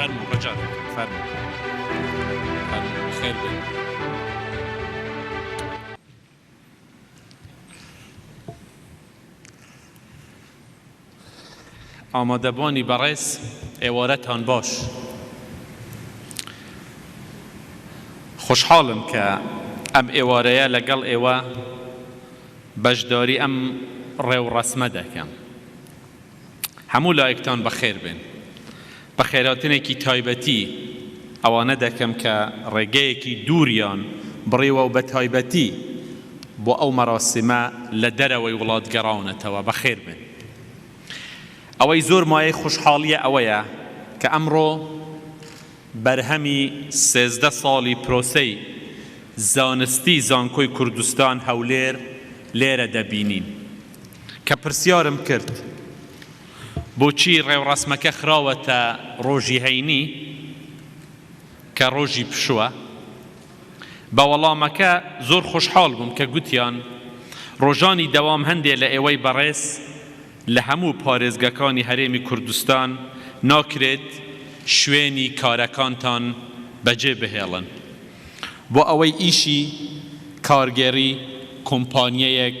فەرموو ڕجا دەکەم فەرموو فەرموو بەخێر بێن. ئامادەبوانی بەڕێز ئێوارەتان باش. خۆشحاڵم کە ئەم ئێوارەیە لەگەڵ ئێوە بەشداری ئەم ڕێوڕەسمە دەکەم. هەموو لایەکتان بەخێر بێن. بەخێرهاتنێکی تایبەتی ئەوانە دەکەم کە ڕێگەیەکی دووریان بڕیوە و بەتایبەتی بۆ ئەو مەراسیمە لە دەرەوەی وڵات گەڕاونەتەوە، بەخێر بێن. ئەوەی زۆر مایەی خۆشحاڵییە ئەوەیە کە ئەمڕۆ بەرهەمی 13 ساڵی پرۆسەی زانستی زانکۆی کوردستان هەولێر لێرە دەبینین. کە پرسیارم کرد بۆچی ڕێوڕەسمەکە خراوەتە ڕۆژی هەینی کە ڕۆژی پشووە، بە وەڵامەکە زۆر خۆشحاڵ بووم کە گوتیان ڕۆژانی دەوام هەندێ لە ئێوەی بەڕێز لە هەموو پارێزگاکانی هەرێمی کوردستان ناکرێت شوێنی کارەکانتان بەجێ بهێڵن بۆ ئەوەی ئیشی کارگێڕی کۆمپانیەیەک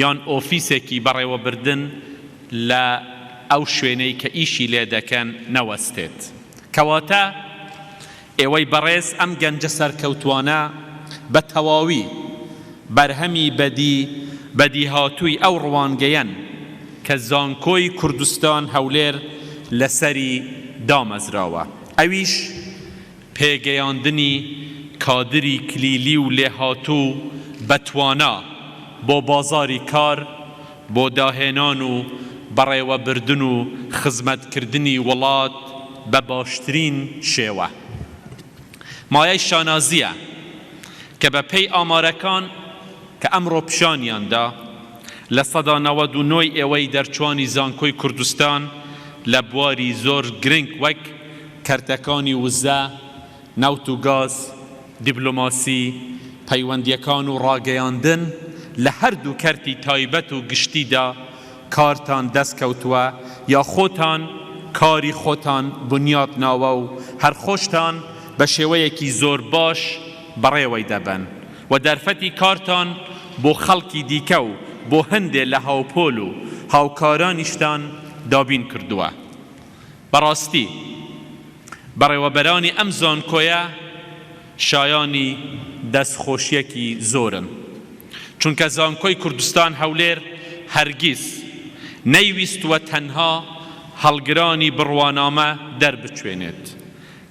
یان ئۆفیسێکی بەڕێوەبردن لە ئەو شوێنەی کە ئیشی لێ دەکەن نەوەستێت. کەواتە ئێوەی بەڕێز ئەم گەنجە سەرکەوتوانە بە تەواوی بەرهەمی بەدی بەدیهاتووی ئەو ڕوانگەیەن کە زانکۆی کوردستان هەولێر لەسەری دامەزراوە ئەویش پێگەیاندنی کادری کلیلی و لێهاتوو و بەتوانا بۆ بازاری کار، بۆ داهێنان و بەڕێوەبردن و خزمەتکردنی وڵات بە باشترین شێوە. مایەی شانازییە کە بە پێی ئامارەکان کە ئەمڕۆ پیشانیان دا، 99% ی ئێوەی دەرچوانی زانکۆی کوردستان لە بواری زۆر گرنگ وەک کەرتەکانی وزە، نەوت و گاز، دیبلۆماسی، پەیوەندییەکان و ڕاگەیاندن لە هەردوو کەرتی تایبەت و گشتیدا کارتان دەست کەوتووە یا خۆتان کاری خۆتان بنیات ناوە و هەر خۆشتان بە شێوەیەکی زۆر باش بەڕێوەی دەبەن و دەرفەتی کارتان بۆ خەڵکی دیکە و بۆ هەندێ لە هاوپۆل و هاوکارانیشتان دابین کردووە. بەڕاستی بەڕێوەبەرانی ئەم زانکۆیە شایانی دەستخۆشیەکی زۆرن، چونکە زانکۆی کوردستان هەولێر هەرگیز نەیویستووە تەنها هەڵگرانی بڕوانامە دەربچوێنێت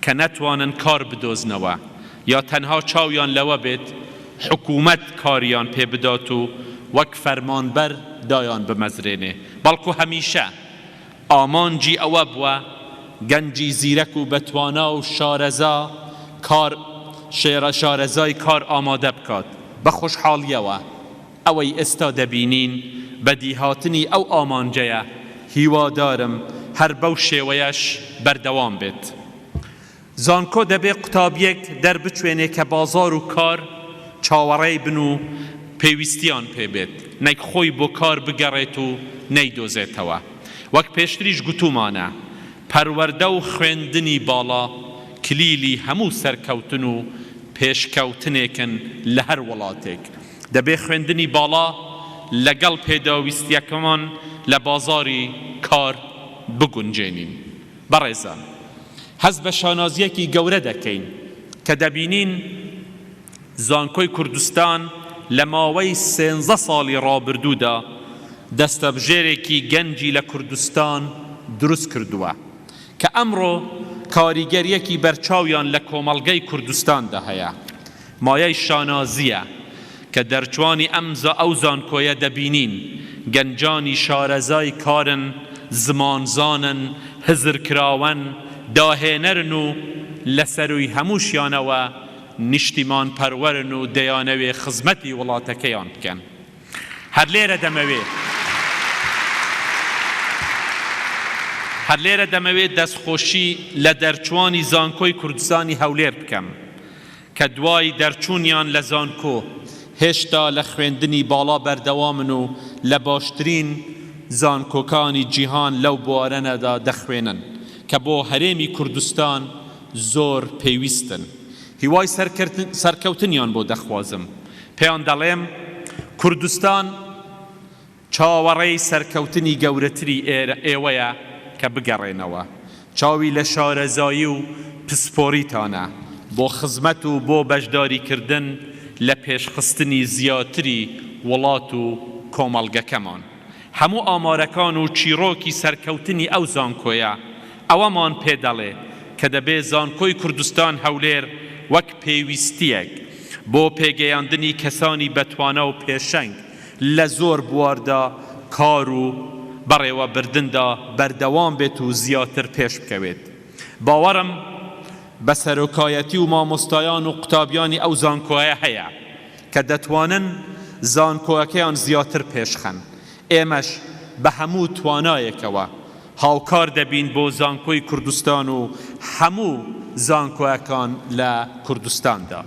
کە نەتوانن کار بدۆزنەوە یا تەنها چاویان لەوە بێت حکومەت کاریان پێ بدات و وەک فەرمانبەر دایان بمەزرێنێ، بەڵکو هەمیشە ئامانجی ئەوە بووە گەنجی زیرەک و بەتوانا و شارەزا کار شارەزای کار ئامادە بکات، بە خۆشحاڵییەوە ئەوەی ئێستا دەبینین بەدیهاتنی ئەو ئامانجەیە، هیوادارم هەر بەو شێوەیەش بەردەوام بێت. زانکۆ دەبێ قوتابییەک دەربچوێنێ کە بازاڕ و کار چاوەڕێی بن و پێویستیان پێ بێت، نەک خۆی بۆ کار بگەڕێت و نەیدۆزێتەوە. وەک پێشتریش گوتوومانە، پەروەردە و خوێندنی باڵا کلیلی هەموو سەرکەوتن و پێشکەوتنێکن لە هەر وڵاتێک. دەبێ خوێندنی باڵا لەگەڵ پێداویستییەکەمان لە بازاڕی کار بگونجێنین. بەڕێزان هەست بە شانازییەکی گەورە دەکەین کە دەبینین زانکۆی کوردستان لە ماوەی سێنزە ساڵی ڕابردوودا دەستەبژێرێکی گەنجی لە کوردستان دروست کردووە کە ئەمڕۆ کاریگەرییەکی بەرچاویان لە کۆمەڵگەی کوردستاندا هەیە. مایەی شانازییە کە دەرچوانی ئەم ئەو زانکۆیە دەبینین گەنجانی شارەزای کارن، زمانزانن، هزرکراوەن، داهێنەرن و لە سەرووی هەمووشیانەوە نیشتیمانپەروەرن و دەیانەوێ خزمەتی وڵاتەکەیان بکەن. هەر لێرە دەمەوێ هەر لێرە دەمەوێ دەستخۆشی لە دەرچوانی زانکۆی کوردستانی هەولێر بکەم کە دوای دەرچوونیان لە زانکۆ هێشتا لە خوێندنی باڵا بەردەوامن و لە باشترین زانکۆکانی جیهان لەو بوارەنەدا دەخوێنن. کە بۆ هەرێمی کوردستان زۆر پێویستن. هیوای سەرکەوتنیان بۆ دەخوازم. پێیان دەڵێم کوردستان چاوەڕێی سەرکەوتنی گەورەتری ئێوەیە کە بگەڕێنەوە. چاوی لە شارەزایی و پسپۆریتانە بۆ خزمەت و بۆ بەشداریکردن لە پێشخستنی زیاتری وڵات و کۆمەڵگەکەمان. هەموو ئامارەکان و چیڕۆکی سەرکەوتنی ئەو زانکۆیە ئەوەمان پێ دەڵێ کە دەبێ زانکۆی کوردستان هەولێر وەک پێویستییەک بۆ پێگەیاندنی کەسانی بەتوانا و پێشەنگ لە زۆر بواردا کار و بەڕێوەبردندا بەردەوام بێت و زیاتر پێش بکەوێت. باوەڕم بە سەرۆکایەتی و مامۆستایان و قوتابیانی ئەو زانکۆیە هەیە کە دەتوانن زانکۆەکەیان زیاتر پێشخەن، ئێمەش بە هەموو توانایەکەوە هاوکار دەبین بۆ زانکۆی کوردستان و هەموو زانکۆەکان لە کوردستاندا.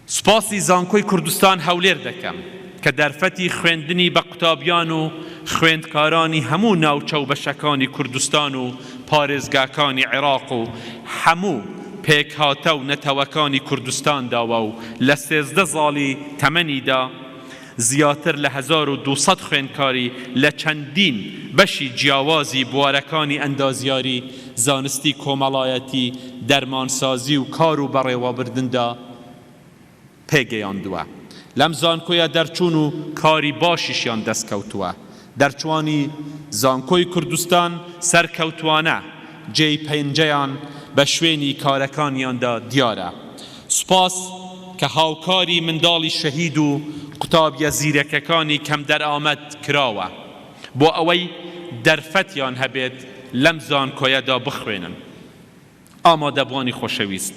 سوپاسی زانکۆی کوردستان هەولێر دەکەم کە دەرفەتی خوێندنی بە قوتابیان و خوێندکارانی هەموو ناوچە و بەشەکانی کوردستان و پارێزگاکانی عێراق و هەموو پێکهاتە و نەتەوەکانی کوردستان داوە و لە 13 زاڵی تەمەنیدا زیاتر لە 1200 خوێندکاری لە چەندین بەشی جیاوازی بوارەکانی ئەندازیاری، زانستی کۆمەڵایەتی، دەرمانسازی و کار و بەڕێوەبردندا پێگەیاندووە. لەم زانکۆیە دەرچوون و کاری باشیشیان دەستکەوتووە. دەرچووانی زانکۆی کوردستان سەرکەوتووانە جێی پەنجەیان بە شوێنی کارەکانیاندا دیارە. سوپاس کە هاوکاری منداڵی شەهید و قوتابیە زیرەکەکانی کەمدەرامەت کراوە بۆ ئەوەی دەرفەتیان هەبێت لەم زانکۆیەدا بخوێنن. ئامادەبوانی خۆشەویست،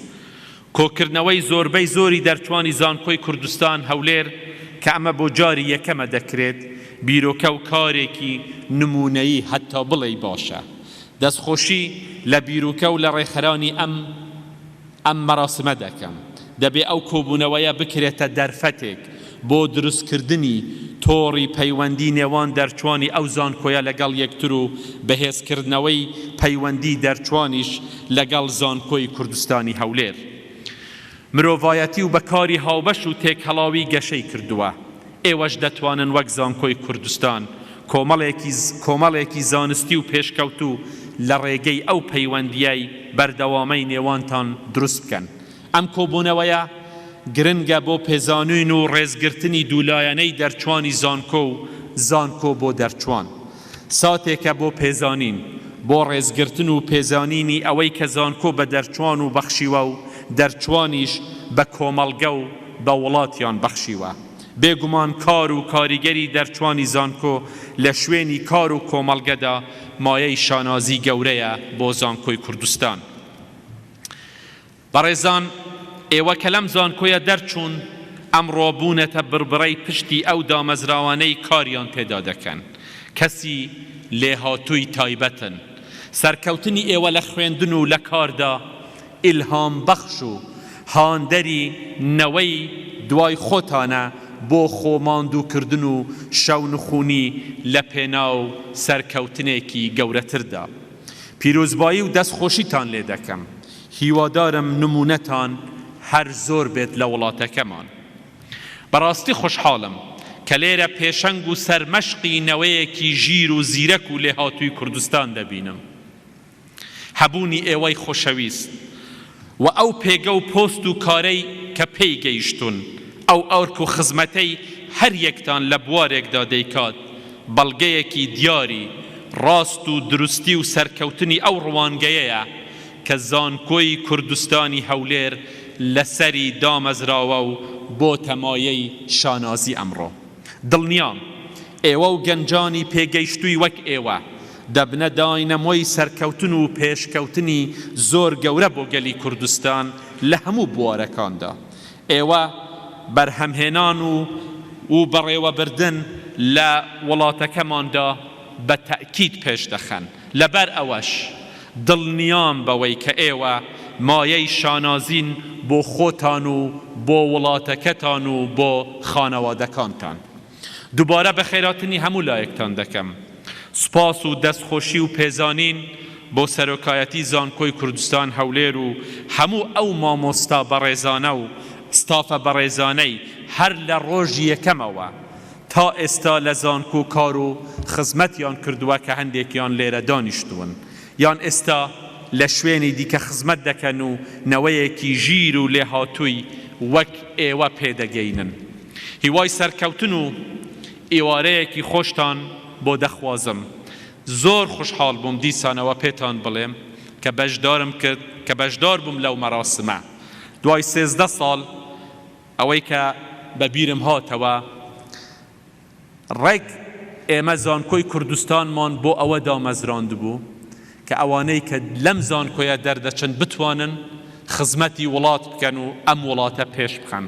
کۆکردنەوەی زۆربەی زۆری دەرچوانی زانکۆی کوردستان هەولێر کە ئەمە بۆ جاری یەکەمە دەکرێت، بیرۆکە و کارێکی نمونەیی هەتا بڵێی باشە. دەستخۆشی لە بیرۆکە و لە ڕێکخەرانی ئەم ئەم مەراسمە دەکەم. دەبێ ئەو کۆبوونەوەیە بکرێتە دەرفەتێک بۆ دروستکردنی تۆڕی پەیوەندی نێوان دەرچوانی ئەو زانکۆیە لەگەڵ یەکتر و بەهێزکردنەوەی پەیوەندی دەرچوانیش لەگەڵ زانکۆی کوردستانی هەولێر. مرۆڤایەتی و بە کاری هاوبەش و تێکهەڵاوی گەشەی کردووە. ئێوەش دەتوانن وەک زانکۆی کوردستان کۆمەڵێکی کۆمەڵێکی زانستی و پێشکەوتوو لە ڕێگەی ئەو پەیوەندییەی بەردەوامەی نێوانتان دروست بکەن. ئەم کۆبوونەوەیە گرنگە بۆ پێزانین و ڕێزگرتنی دوولایەنەی دەرچوانی زانکۆ و زانکۆ بۆ دەرچوان. ساتێکە بۆ پێزانین، بۆ ڕێزگرتن و پێزانینی ئەوەی کە زانکۆ بە دەرچوان و بەخشیوە و دەرچوانیش بە کۆمەڵگە و بە وڵاتیان بەخشیوە. بێگومان کار و کاریگەری دەرچوانی زانکۆ لە شوێنی کار و کۆمەڵگەدا مایەی شانازی گەورەیە بۆ زانکۆی کوردستان. بەڕێزان ئێوە کە لەم زانکۆیە دەرچوون ئەمڕۆ بوونەتە بڕبڕەی پشتی ئەو دامەزراوانەی کاریان تێدا دەکەن، کەسی لێهاتووی تایبەتن. سەرکەوتنی ئێوە لە خوێندن و لە کاردا ئیلهامبەخش و هاندەری نەوەی دوای خۆتانە بۆ خۆ ماندووکردن و شەونخونی لە پێناو سەرکەوتنێکی گەورەتردا. پیرۆزبایی و دەستخۆشیتان لێ دەکەم. هیوادارم نموونەتان هەر زۆر بێت لە وڵاتەکەمان. بەڕاستی خۆشحاڵم کە لێرە پێشەنگ و سەرمەشقی نەوەیەکی ژیر و زیرەک و لێهاتووی کوردستان دەبینم. هەبوونی ئێوەی خۆشەویست و ئەو پێگە و پۆست و کارەی کە پێی گەیشتوون، ئەو ئەرک و خزمەتەی هەر یەکتان لە بوارێکدا دەیکات، بەڵگەیەکی دیاری ڕاست و دروستی و سەرکەوتنی ئەو ڕوانگەیەیە کە زانکۆی کوردستانی هەولێر لەسەری دامەزراوە و بۆتە مایەی شانازی ئەمڕۆ. دڵنیام ئێوە و گەنجانی پێگەیشتووی وەک ئێوە دەبنە داینەمۆی سەرکەوتن و پێشکەوتنی زۆر گەورە بۆ گەلی کوردستان لە هەموو بوارەکاندا. ئێوە بەرهەمهێنان و و بەڕێوەبردن لە وڵاتەکەماندا بە تەئکید پێش دەخەن. لەبەر ئەوەش دڵنیام بەوەی کە ئێوە مایەی شانازین بۆ خۆتان و بۆ وڵاتەکەتان و بۆ خانەوادەکانتان. دووبارە بەخێراتنی هەموو لایەکتان دەکەم. سوپاس و دەستخۆشی و پێزانین. بۆ سەرۆکایەتی زانکۆی کوردستان هەولێر و هەموو ئەو مامۆستا بەڕێزانە و ستافە بەڕێزانەی هەر لە ڕۆژی یەکەمەوە تا ئێستا لە زانکۆ کار و خزمەتیان کردووە کە هەندێکیان لێرە دانیشتوون یان ئێستا لە شوێنی دیکە خزمەت دەکەن و نەوەیەکی ژیر و لێهاتووی وەک ئێوە پێدەگەینن. هیوای سەرکەوتن و ئیوارەیەکی خۆشتان بۆ دەخوازم. زۆر خوشحاڵ بووم دیسانەوە پێتان بڵێم کە بەشدارم کرد کە بەشدار بووم لەو مەراسمە. دوای 13 ساڵ ئەوەی کە بە بیرم هاتەوە ڕێک ئێمە زانکۆی کوردستانمان بۆ ئەوە دامەزراندبوو کە ئەوانەی کە لەم زانکۆیە دەردەچن بتوانن خزمەتی وڵات بکەن و ئەم وڵاتە پێش بخەن.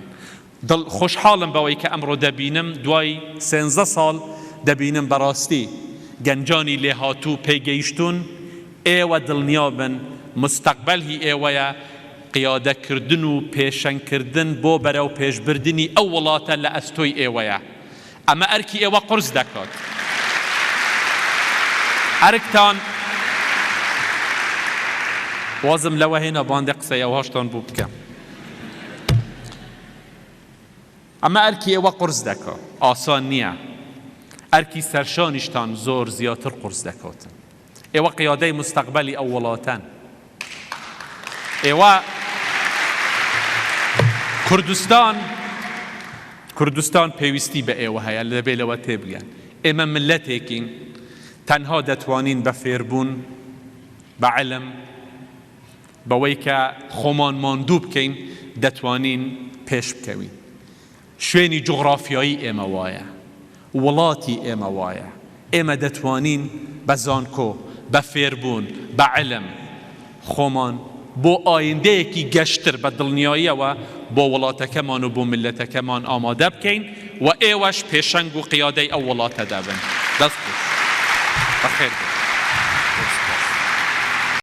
دڵ خۆشحاڵم بەوەی کە ئەمڕۆ دەبینم دوای سێنزە ساڵ دەبینم بەڕاستی گەنجانی لێهاتوو پێگەیشتوون، ئێوە دڵنیابن موستەقبەل هی ئێوەیە، قیادە کردن و پێشەنگ کردن بۆ بەرەو پێشبردنی ئەو وڵاتە لە ئەستۆی ئێوەیە، ئەمە ئەرکی ئێوە قورس دەکات. ئەرکتان وازم لەوە هێنا باندێ قسەی ئەوهاشتان بۆ بکەم. ئەمە ئەرکی ئێوە قورس دەکا، ئاسان نییە، ئەرکی سەرشانیشتان زۆر زیاتر قورس دەکاتن. ئێوە قیادەی موستەقبەلی ئەو وڵاتەن. ئێوە کوردستان کوردستان پێویستی بە ئێوە هەیە، دەبێ لەوە تێبگەن. ئێمە میللەتێکین تەنها دەتوانین بە فێربوون، بە عیلم، بەوەی کە خۆمان ماندوو بکەین دەتوانین پێش بکەوین. شوێنی جوغرافیایی ئێمە وایە، وڵاتی ئێمە وایە، ئێمە دەتوانین بە زانکۆ، بە فێربوون، بە عیلم خۆمان بۆ ئایندەیەکی گەشتر بە دڵنیاییەوە بۆ وڵاتەکەمان و بۆ میللەتەکەمان ئامادە بکەین و ئێوەش پێشەنگ و قیادەی ئەو وڵاتە دەبن. دەست خۆش. بەخێر بێن.